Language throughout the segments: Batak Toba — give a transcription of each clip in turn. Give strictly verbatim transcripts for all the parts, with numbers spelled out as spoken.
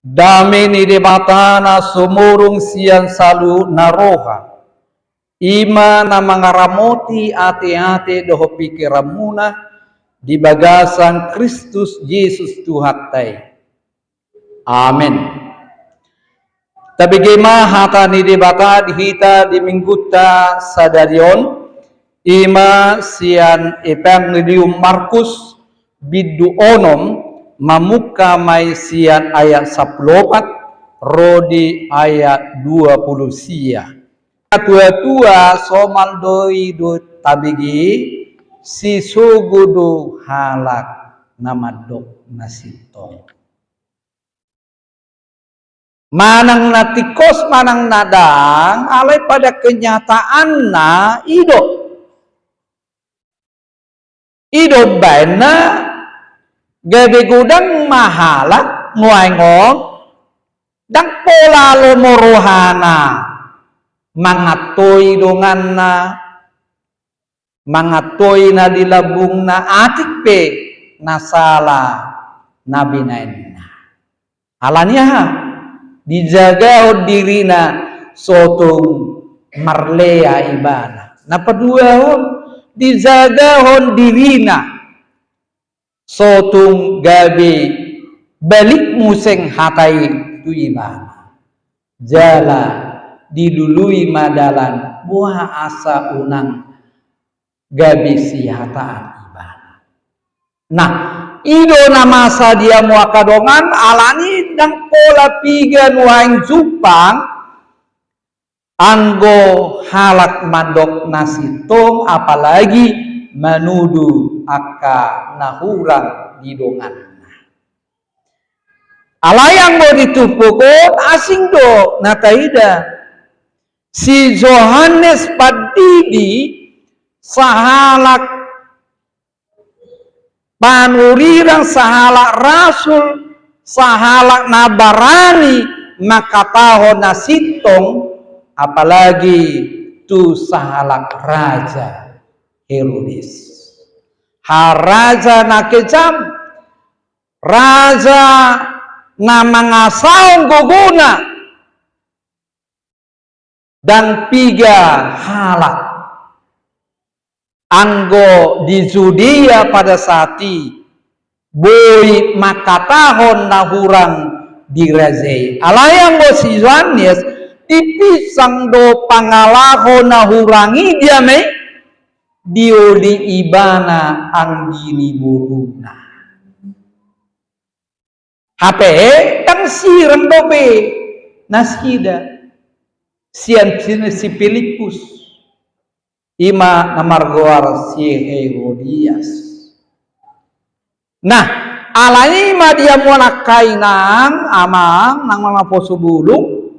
Dame ni Debata na sumurung sian saluhut na roha, i ma na mangaramoti ateate dohot pingkiranmuna di bagasan Kristus Jesus Tuhanta i. Amen. Tabege ma hata ni Debata di hita di Minggunta sadari on, i ma sian Evangelium Markus bindu onom, mamungka ma i sian ayat sampulu opat ro di ayat dua pulu sia. Natuatua somal do i do tabege, sisogo do halak na mandok na sintong. Manang na tingkos manang na dang, alai pada kenyataanna i do. I do umbaen na gabe godang ma halak nuaeng on, ndang pola lomo rohana mangantoi donganna, mangantoi na di lambungna, atik pe na sala na binaenna. Alani aha? Dijagahon dirina so tung marlea ibana. Na paduahon, dijagahon dirina so tung gabe balik muse hata i tu ibana. Jala dilului ma dalan boha asa unang gabe sihataan ibana. Nah, i do na masa di hamu angka dongan, alani ndang pola piga nuaeng jumpang anggo halak mandok na sintong, apalagi manudu angka na hurang di donganna. Alai anggo di turpuk on asing do na taida. Si Johannes Pandidi sahalak panurirang, sahalak rasul, sahalak na barani mangkatahon na sintong, apalagi tu sahalak raja Herodes. Raja na kejam, raja na mangasahon gogona, ndang piga halak anggo di Judea pada saat i boi mangkatahon na hurang di raja i. Alai anggo si Johannes, dipinsang do pangalaho na hurang i, dia ma i? Dioli ibana anggi ni boruna. Hape ndang sirang dope nasida sian si, si Pilippus, i ma na margoar si Herodias. Nah, alani i ma di hamu angka inang, amang, nang naposo bulung,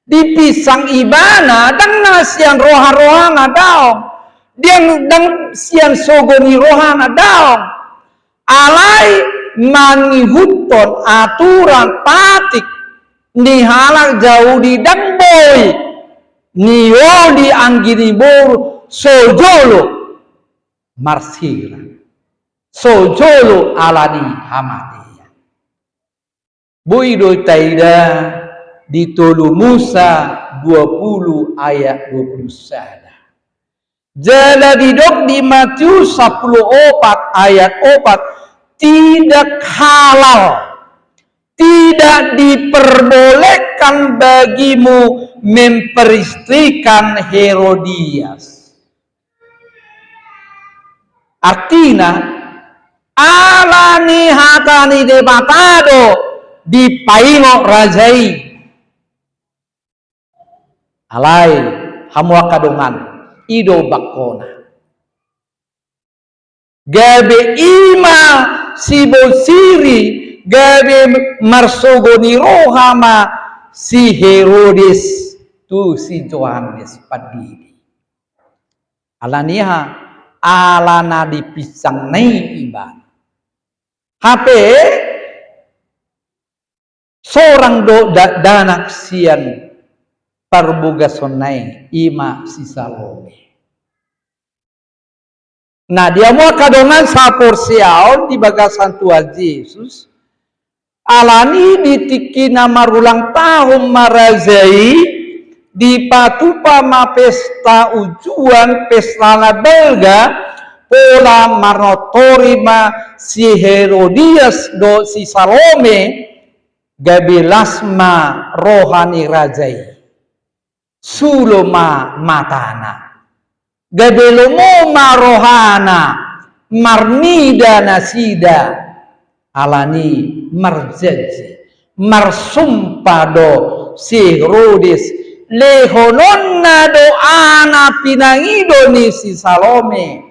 dipinsang ibana, ndang na sian roha-rohana, daong. Ndang, ndang sian sogo ni rohana, daong. Alai mangihuthon aturan patik ni halak Jahudi, ndang boi nioli anggi ni boru so jolo marsirang, so jolo alani hamatean. Boi do taida di tolu Musa dua pulu ayat dua pulu sada. Jala didok di Matius sampulu opat ayat opat, tidak halal, tidak diperbolehkan bagimu memperistrikan Herodias. Artina, alani hata ni Debata do dipaingot raja i. Alai hamu angka dongan, i do bangkona. Gabe i ma sibonsiri, gabe marsogo ni roha ma si Herodes tu si Johannes Pandidi. Alani aha? Ala na dipinsangna i ibana. Hape sorang do dakdanak sian parbogasonna i, i ma si Salome. Nah, di hamu angka dongan saporseaon di bagasan Tuhan Jesus, Alani di tingki na marulang tahun ma raja i, dipatupa ma pesta unjuan, pesta na balga, pola manortori ma si Herodias dohot si Salome, gabe las ma roha ni raja i. Sulo ma matana. Gabe lomo ma rohana, marnida nasida, alani marjanji, marsumpa do si Herodes, lehononna do anak pinangido ni si Salome.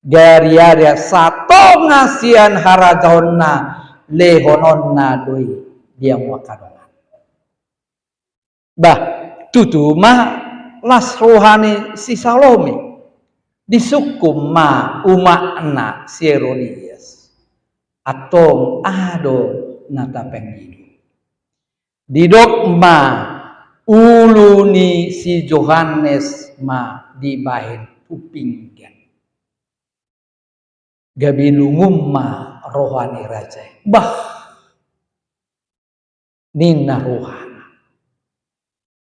Gariada satonga sian harajaonna, lehononna do i. Dia angka dongan. Bah, tutu ma las roha ni si Salome. Disungkun ma umakna si Herodias. Antong aha do na tapangido? Didok ma ulu ni si Johannes ma dibahen tu pinggan. Gabe lungun ma roha ni raja i. Bah, ninna rohana.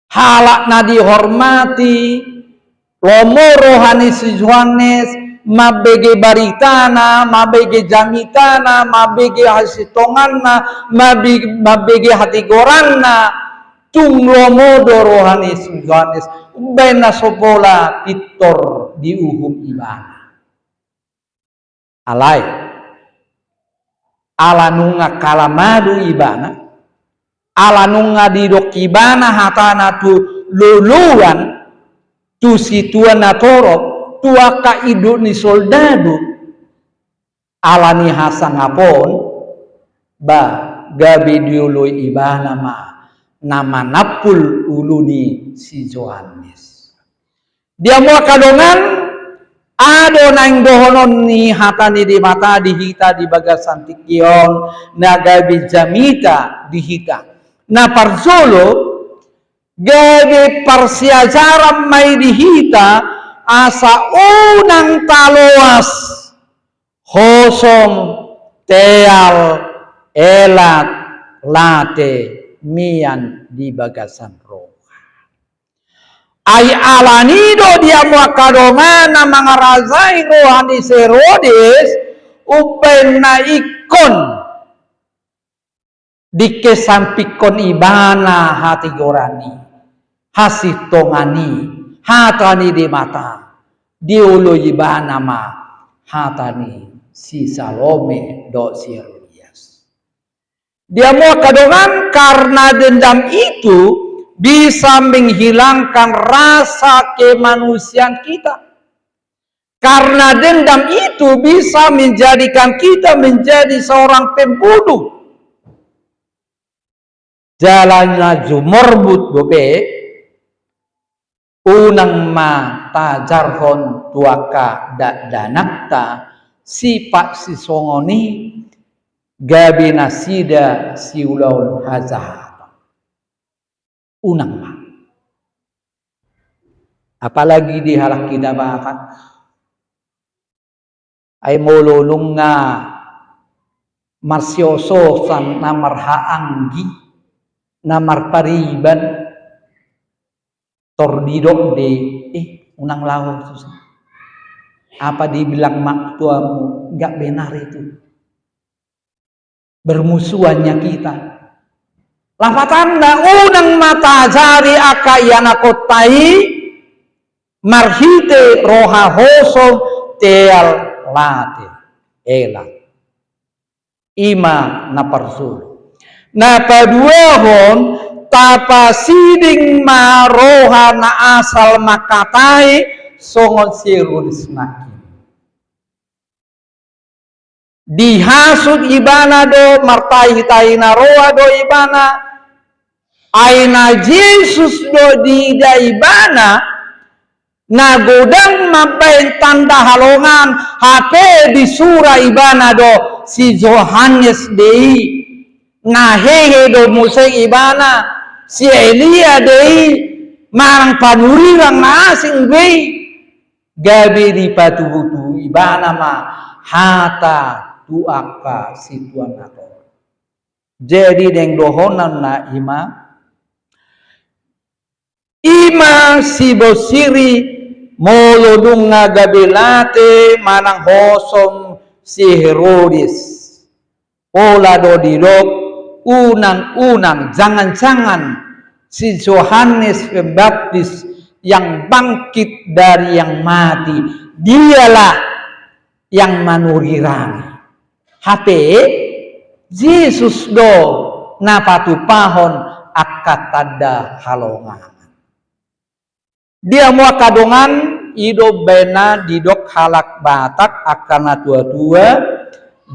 Halak na dihormati, lomo roha ni si Johannes, mambege baritana, mambege jamitana, mambege hasintonganna, mambe-, mambege hatigoranna, tung lomo do roha ni si Johannes, umbaen na so pola pintor diuhum ibana. Alai, ala nunga kalamadu ibana, ala nunga didok ibana hatana tu loloan, tu situan na torop, tu angka induk ni soldadu, ala ni hasangapon, bah, gabe dioloi ibana ma na manampul ulu ni si Johannes. Dia angka dongan, aha do naeng dohonon ni hata ni Debata di hita di bagasan tingki on, na gabe jamita di hita. Na parjolo, gabe parsiajaran ma i di hita, asa unang taloas hosom, teal, elat, late, mian di bagasan roha. Ai alani do dia angka dongan na mangarajai roha ni si Herodes, umbaen na ingkon dikesampingkon ibana hatigoran i, hasintongan i, hata ni Debata, dioloi ibana ma hata ni si Salome dohot si Herodias. Dia angka dongan, karena dendam itu bisa menghilangkan rasa kemanusiaan kita. Karena dendam itu bisa menjadikan kita menjadi seorang pembunuh. Jala na jumorbut dope, unang ma tajarhon tu angka dakdanakta sipat sisongon i, gabe nasida siulaon hajahatan. Unang ma. Apalagi di halak hita Batak. Ai molo nunga marsiososan na marhaanggi, na marpariban, tor didok do, eh, unang laho tusi. Apa dibilang maktuamu, nggak benar itu. Bermusuhannya kita. Lapatanna, unang ma taajari angka ianakhonta i marhite roha hosom, teal, late, elat. I ma na parjolo. Na paduahon, tapasiding ma roha na asal mangkatai songon si Herodes nangkin. Dihasut ibana do, martahitahina roha do ibana, ai na Jesus do diida ibana, na godang mambaen tanda halongan, hape disura ibana do si Johannes do i, na hehe do muse ibana, si Elia do i, manang panurirang na asing do i. Gabe dipatubutubu ibana ma hata tu angka situan na torop. Jadi naeng dohononna i ma, i ma sibonsiri molo nunga gabe late manang hosom si Herodes. Pola do didok, unang-unang, jangan-jangan si Johannes Pembaptis yang bangkit dari yang mati, dialah yang manurirangi. Hape Jesus do na patupahon angka tanda halongangan. Di hamu angka dongan, i do umbahen na didok halak Batak angka na tua-tua,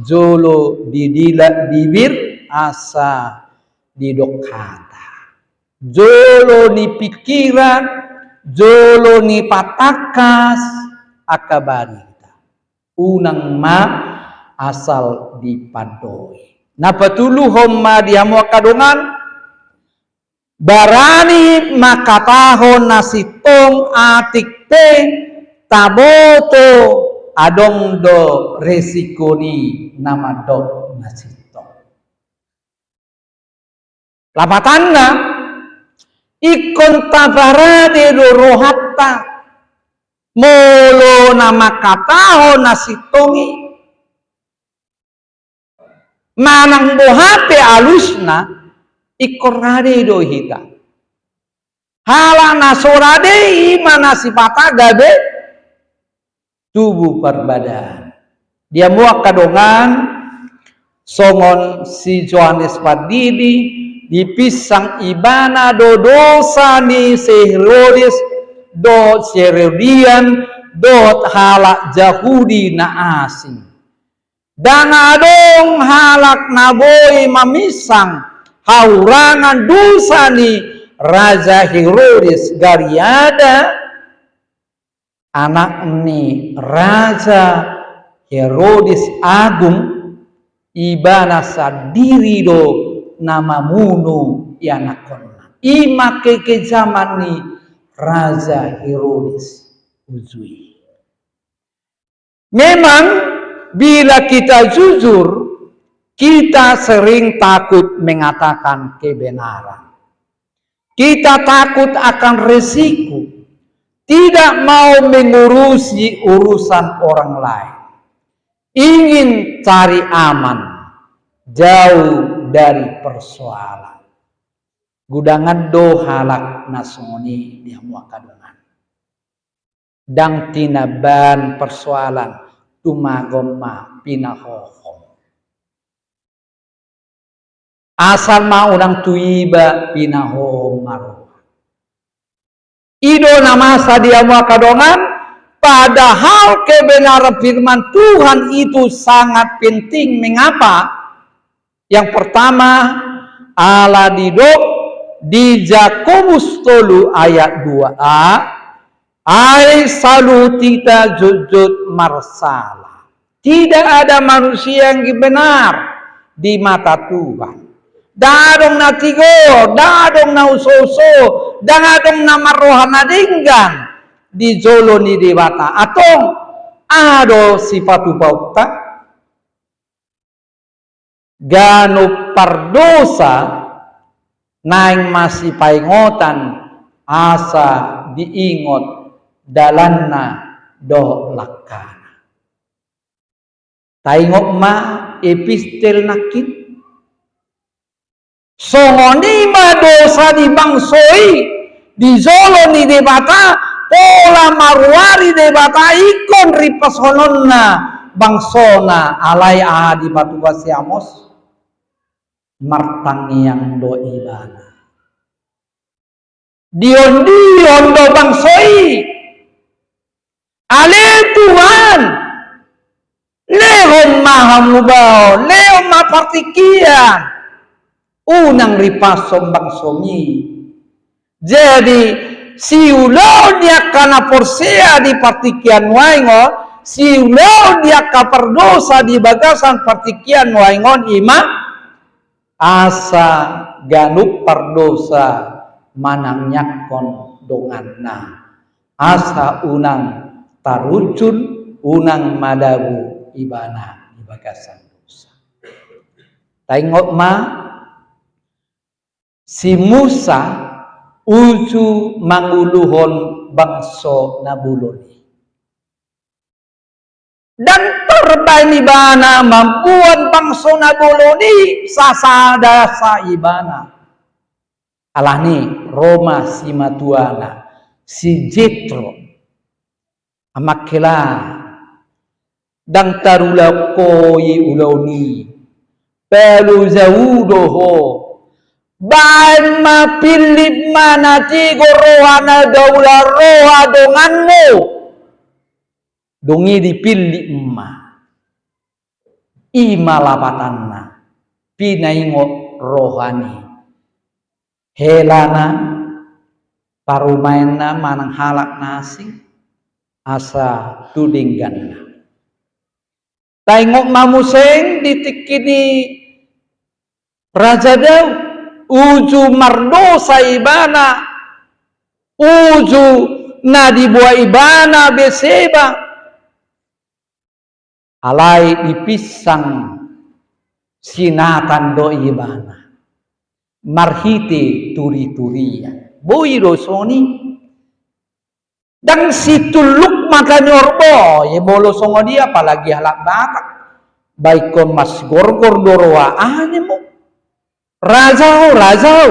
jolo didila bibir asa didok hata, jolo ni pikiran, jolo ni patangkas angka barita. Unang ma asal dipandoi. Na patoluhon ma di hamu angka dongan, barani mangkatahon na sintong, atik pe taboto adong do resiko ni na mandok na sintong. Lapatanna, ingkon taparade do rohanta molo na mangkatahon na sintong i. Manang boha pe alusna, ingkon rade do hita. Halak na so rade i ma na sipata gabe tubu parbadaan. Di hamu angka dongan, songon si Johannes Pandidi, dipinsang ibana do dosa ni si Herodes, dohot si Herodian, dohot halak Jahudi na asing. Ndang adong halak na boi maminsang hahurangan dosa ni Raja Herodes, gariada anak ni Raja Herodes Agung, ibana sandiri do na mamunu ianakhonna. I ma kekejaman ni Raja Herodes uju i. Memang, bila kita jujur, kita sering takut mengatakan kebenaran. Kita takut akan resiko, tidak mau mengurusi urusan orang lain. Ingin cari aman, jauh dari persoalan. Godang do halak na songon i di hamu angka dongan. Ndang tinambahan persoalan, tumagon ma pinahohom. Asal ma unang tu iba pinahohom ma roha. I do na masa di hamu angka dongan, padahal kebenaran firman Tuhan itu sangat penting. Mengapa? Yang pertama, ala didok di Jakobus tolu ayat dua a, ai saluhut hita jotjot marsala. Tidak ada manusia yang benar di mata Tuhan. Ndang adong na tigor, ndang adong na usouso, ndang adong na marroha na denggan di jolo ni Debata. Antong, aha do sipatupaonta? Ganup pardosa naeng masipaingotan asa diingot dalanna dohot langkana. Taingot ma epistel nangkin. Songon i ma dosa ni bangso i di jolo ni Debata, pola maruari Debata ingkon ripashononna bangsona. Alai aha dipatupa si Amos? Martangiang do ibana. Diondihon do bangso i. Ale Tuhan, lehon ma hamubaon, lehon ma partingkian. Unang ripashon bangsomi. Jadi, siulaon ni angka na porsea di partingkian nuaeng on, siulaon ni angka pardosa di bagasan partingkian nuaeng on, i ma asa ganup pardosa manangiangkon donganna, asa unang tarunjun, unang madabu ibana di bagasan dosa. Taingot ma, si Musa uju manguluhon bangso na bolon i. Ndang tarbaen ibana mamboan bangso na bolon i sasada sa ibana. Alani ro ma simatuana, si Jetro. Amang hela, ndang tarulahon ho i ulaon i, palu jau do ho. Baen ma, pillit ma na tigor roha na daula roha donganmu. Dung i dipillit ma. I ma lapatanna, pinaingot roha ni helana, parumaenna manang halak na asing, asa tu dengganna. Taingot ma muse di tingki ni Raja Daud, uju mardosa ibana, uju na diboan ibana Betseba. Alai dipinsang si Natan do ibana marhite turiturian. Boi do songon i. Ndang situlluk mata ni horbo, ia molo songon i apalagi halak Batak. Ba ingkon marsigorgor do roha, aha ninmu? Raja ho, raja ho.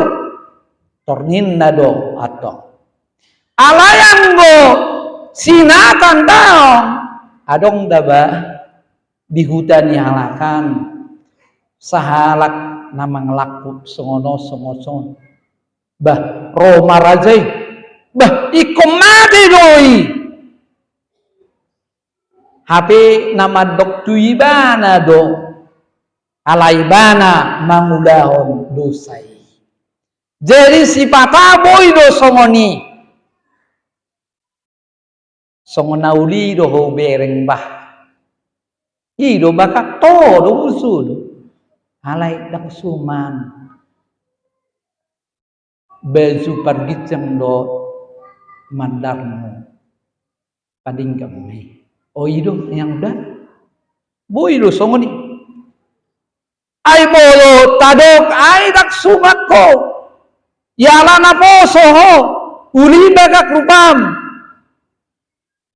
Tor ninna do antong. Alai anggo si Natan daong, adong da ba di huta ni halak an sahalak na mangalangkup songon on songon on. Bah, ro ma raja i. Bah, ingkon mate do i. Hape na mandok tu ibana do, ala ibana mangulahon dosa i. Jadi sipata boi do songon i. Songon na uli do ho bereng bah. I do bakak to do usu do. Alai ndang suman. Baju parginjang do mandarmu. Padinggang ni. O i do yang udah. Boi do songon i. Ai molo tadok ai ndang suman ho. Iala na poso ho. Uli bakak rupam.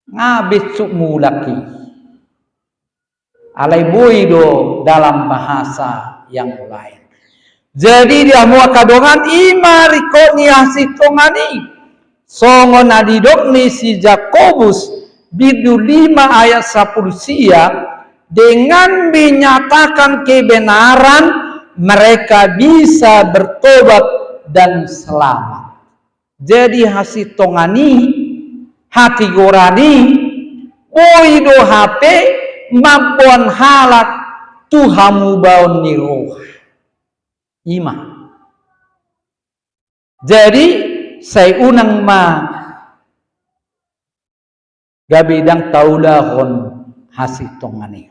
Nga besuk mulak i. Alai boi do dalam bahasa yang lain. Jadi di hamu angka dongan, i ma ringkot ni hasintongan i. Songon na didok ni si Jakobus bindu lima ayat sampulu sia, dengan menyatakan kebenaran mereka bisa bertobat dan selamat. Jadi hasintongan i, hatigoran i, boi do hape mamboan halak tu hamubaon ni roha. I ma. Jadi sai unang ma gabe ndang taulahon hasintongan i.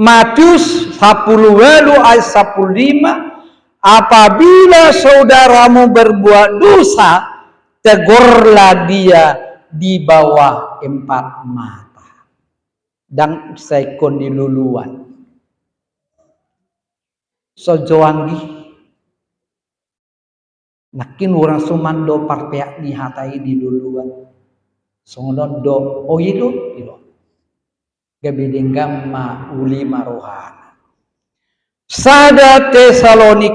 Matius sampulu ualu ayat sampulu lima, apabila saudaramu berbuat dosa, tegurlah dia di bawah empat mata. Ndang sai ingkon di luluan. Songon i. Nangkin hurang suman do parpeak ni hata i di luluan. Songon on do, o i do, i do. Gabe denggan ma uli ma rohana. Sada Tesalonik